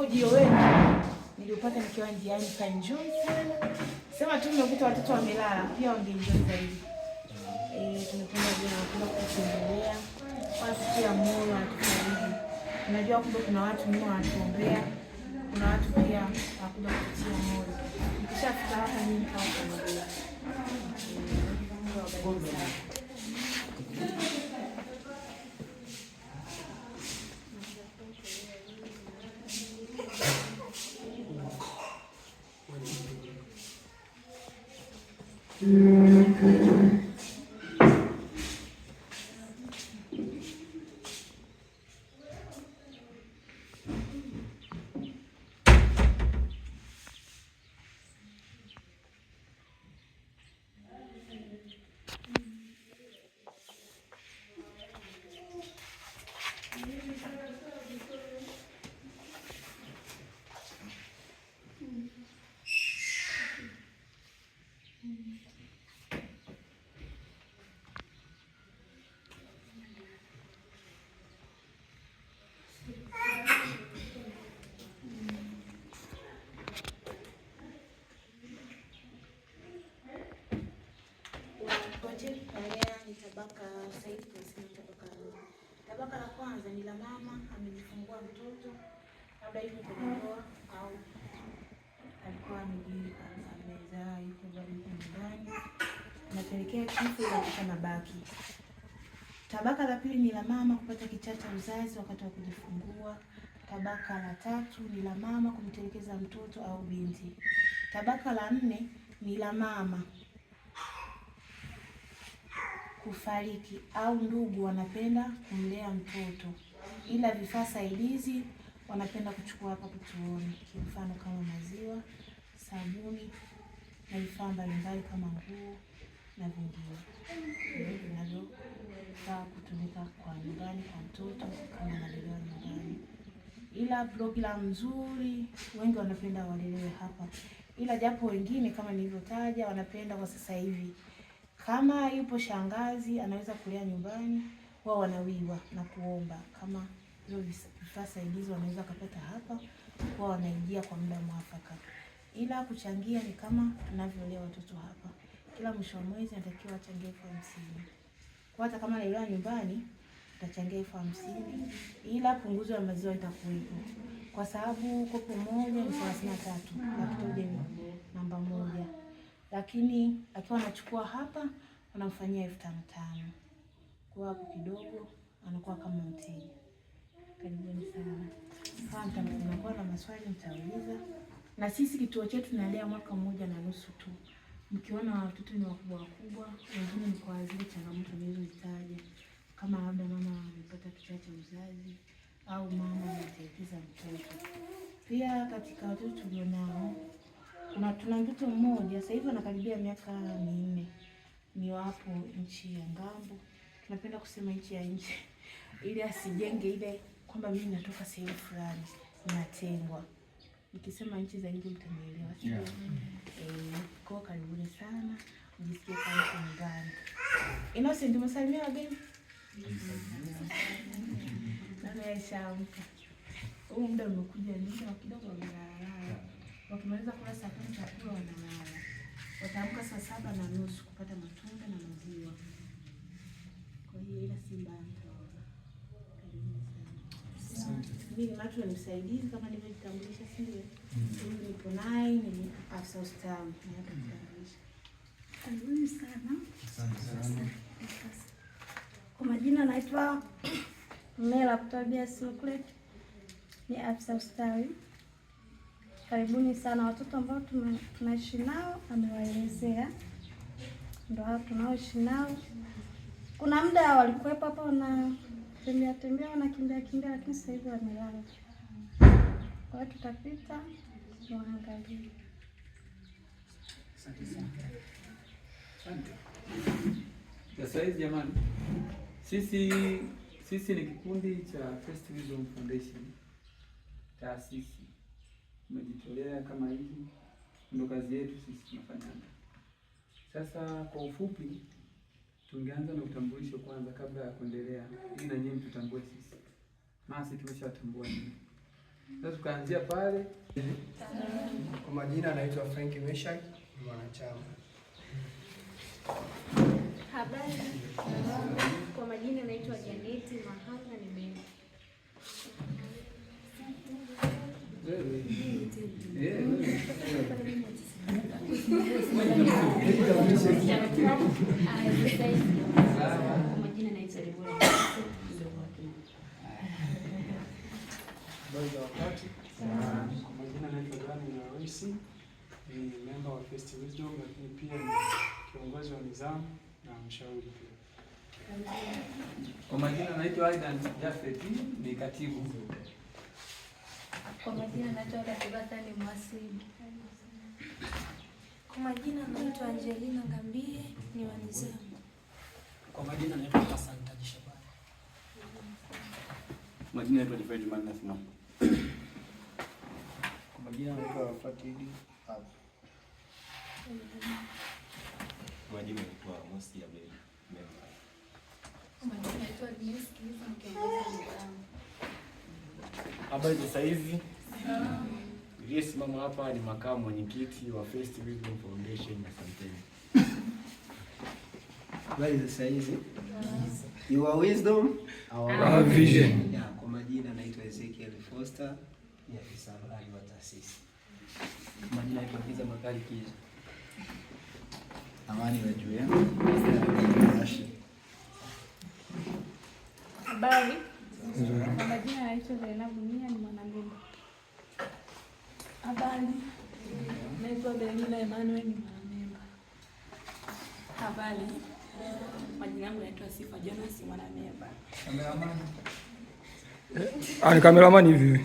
Ujio wenu niliupata nikiwa njiani, kaenjoy sana. Sema tu nimekuta watoto wamelala, pia wangeenjoy zaidi. Tumependa vile wanapenda kututembelea, wanatutia moyo, wanatufariji. Unajua kumbe kuna watu nyuma wanatuombea, kuna watu pia wanakuja kututia moyo. Nikishafika hapa mimi kama familia. Mungu awabariki sana. Nalea ni tabaka sasa hivi tunasema tabaka nne. Tabaka la kwanza ni la mama amejifungua mtoto labda yuko kwenye ndoa au alikuwa amezaa yuko bado yuko nyumbani, napelekea kifo ila mtoto anabaki. Tabaka la pili ni la mama kupata kichaa cha uzazi wakati wa kujifungua. Tabaka la tatu ni la mama kumtelekeza mtoto au binti. Tabaka la nne ni la mama kufariki au ndugu wanapenda kumlea mtoto, ila vifaa saidizi wanapenda kuchukua hapa kituoni, kimfano kama maziwa, sabuni na vifaa mbalimbali kama nguo na vingine vinavyofaa kutumika kwa nyumbani kwa mtoto kama analelewa nyumbani. Ila programu nzuri, wengi wanapenda walelewe hapa, ila japo wengine kama nilivyotaja wanapenda kwa sasa hivi kama yupo shangazi anaweza kulea nyumbani, wao wanawiwa na kuomba kama hizo vifaa saidizi wanaweza kupata hapa, wao wanaingia kwa muda mwafaka. Ila kuchangia ni kama tunavyolea watoto hapa, kila mwisho wa mwezi anatakiwa achangie 50,000. Kwa hata kama analelewa nyumbani atachangia 50,000, ila punguzo ya maziwa itakuwepo kwa sababu kopo moja ni 33 lactogen namba 1, lakini akiwa anachukua hapa wanamfanyia 5,500. Kwa hapo kidogo anakuwa kama mteja. Karibuni sana. Kama mnakuwa na maswali mtauliza. Na sisi kituo chetu tunalea mwaka 1.5 tu. Mkiona watoto ni wakubwa wakubwa, wengine ni kwa zile changamoto nilizozitaja, kama labda mama amepata kichaa cha uzazi au mama ametelekeza mtoto. Pia katika watoto tulionao tuna mtoto mmoja sasa hivi anakaribia miaka 4, ni wapo nchi ya ngambo. Tunapenda kusema nchi ya nje ili asijenge ile kwamba mimi natoka sehemu fulani natengwa. Nikisema nchi za nje mtanielewa, sio? Yeah. Kwa karibuni sana, mjisikie kama mko nyumbani. Innocent, umesalimia wageni? Nani aishaamka? Huu muda umekuja ni muda kidogo wamelala. Wakimaliza kula saa 5 chakula wanalala. Wataamka saa 7:30 kupata matunda na maziwa. Kwa hiyo ila si mbaya mtaona. Karibuni sana. Asante. Mimi ni Matron msaidizi kama nilivyojitambulisha, si ndio? Mimi nipo naye ni afisa ustawi, naweza kujitambulisha. Karibuni sana. Asante sana. Kwa majina naitwa Mela Tobias Mklet, ni afisa ustawi. Karibuni sana watoto ambao tunaishi nao, amewaelezea ndio hao tunaoishi nao. Kuna muda walikuwepo hapa wanatembea tembea, wanakimbia kimbia, lakini sasa hivi wamelala. Kwa hiyo tutapita tuangalie. Asante sana. Asante. Sasa hizi jamani, sisi ni kikundi cha First Wisdom Foundation, taasisi tumejitolea kama hivi, ndio kazi yetu sisi tunafanyaga. Sasa kwa ufupi tungeanza na utambulisho kwanza kabla ya kuendelea, ili na nyinyi mtutambue sisi. Maana sisi tumeshatambua nyinyi. Sasa tukaanzia pale. Kwa majina anaitwa Frank Meshak, ni mwanachama. Habari. Kwa majina naitwa Janeti Mahanga ni memba. Wewe. Eh, wewe. Kwa majina naitwa Debora mdogo wake. Habari za wakati. Kwa majina naitwa Daniel Aloisi, ni memba wa First Wisdom, lakini pia ni kiongozi wa nizamu na mshauri pia. Kwa majina naitwa Aidan Jafet, ni katibu. Kwa majina naitwa Tabata ni mhasibu. Kwa majina naitwa Angelina Ngambie ni wa nizamu. Kwa majina naitwa Hassan Taji Shabani. Majina naitwa Jafari Jumanne Athman. Kwa majina naitwa Fatidi Abu. Majina naitwa Mosi Abel Memba. Kwa majina naitwa Agnes Kiza kiongozi wa nizamu. Habari za saizi? Niliyesimama hapa ni makamu mwenyekiti wa First Wisdom Foundation. Asanteni. Habari za saizi? Your wisdom, Our vision. Ya, kwa majina naitwa Ezekiel Foster, ni afisa habari wa taasisi. Kwa majina naitwa Kiza Makali Kiza. Amani iwe juu yenu. Rashid. Habari. Kwa majina naitwa Zainabu Mia ni mwanamemba. Habari. Naitwa Benina Emmanuel ni mwanamemba. Habari. Majina yangu naitwa Sifa Jonas mwanamemba. Cameraman. Ah, ni cameraman hivi.